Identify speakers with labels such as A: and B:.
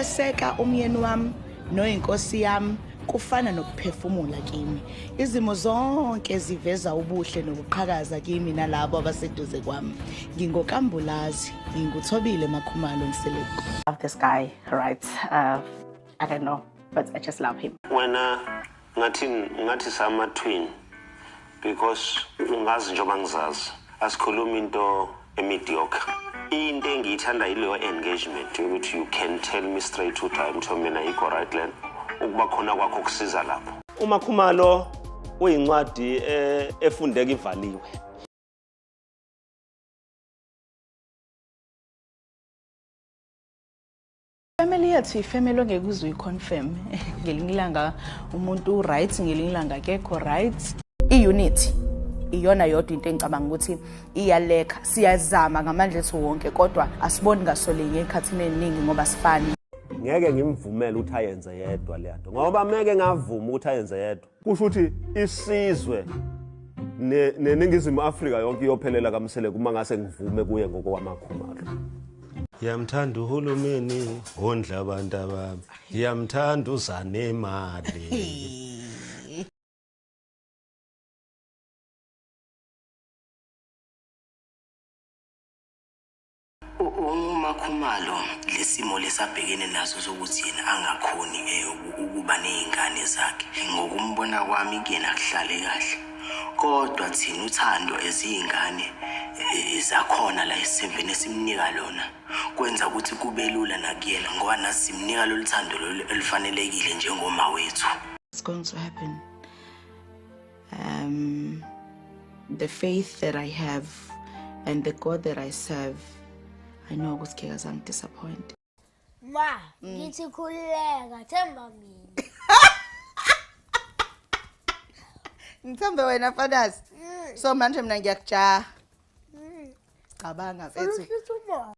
A: Ukweseka umyeni wami noyinkosi yami kufana nokuphefumula kimi. Izimo zonke ziveza ubuhle nokuqhakaza kimi nalabo abaseduze kwami. NgingokaMbulazi, nginguThobile Makhumalo Mseleku.
B: Love this guy, right? I don't know, but I just love him.
C: Wena ngathi ngathi sama twin because ungazi njengoba ngizazi asikhulumi into emediocre. Into engiyithanda yileyo engagement yokuthi you can tell me straight ukuthi hayi mtho mina ayikho right lena ukuba khona kwakho kusiza lapho. UMakhumalo uyincwadi eh, efundeka ivaliwe.
A: Family yethu ifamily ongeke uze uyiconfirm. Ngelinye ilanga umuntu u-right, ngelinye ilanga akekho right. I-unity iyona yodwa into engicabanga ukuthi iyalekha. Siyazama ngamandla ethu wonke kodwa asiboni ngasolinye ekhathini eningi ngoba sifani.
C: Ngeke ngimvumele ukuthi ayenze yedwa le nto ngoba meke ngavuma ukuthi ayenze yedwa kusho ukuthi isizwe neNingizimu Afrika yonke iyophelela kaMseleku uma ngase ngivume kuye ngokwamakhumalo. Ngiyamthanda uhulumeni wondla abantu abami. Ngiyamthanda uzanemali.
D: UMakhumalo lesimo lesabhekene naso sokuthi yena angakhoni eh, ukuba nezingane zakhe ngokumbona kwami kuyena kuhlale kahle kodwa thina uthando eziyingane eh, zakhona la esithembeni esimnika lona kwenza ukuthi kube lula nakuyena ngoba nathi simnika lolu thando lolu olufanelekile njengoma wethu.
A: It's going to happen. The faith that I have and the God that I serve, I know ukuthi ngeke azangidisappoint.
E: Ma, ngithi khululeka, themba mina.
A: Ngithembe wena Fanas. So manje mina ngiyakujaha. Cabanga mfethu.
E: Uhlutha umoya.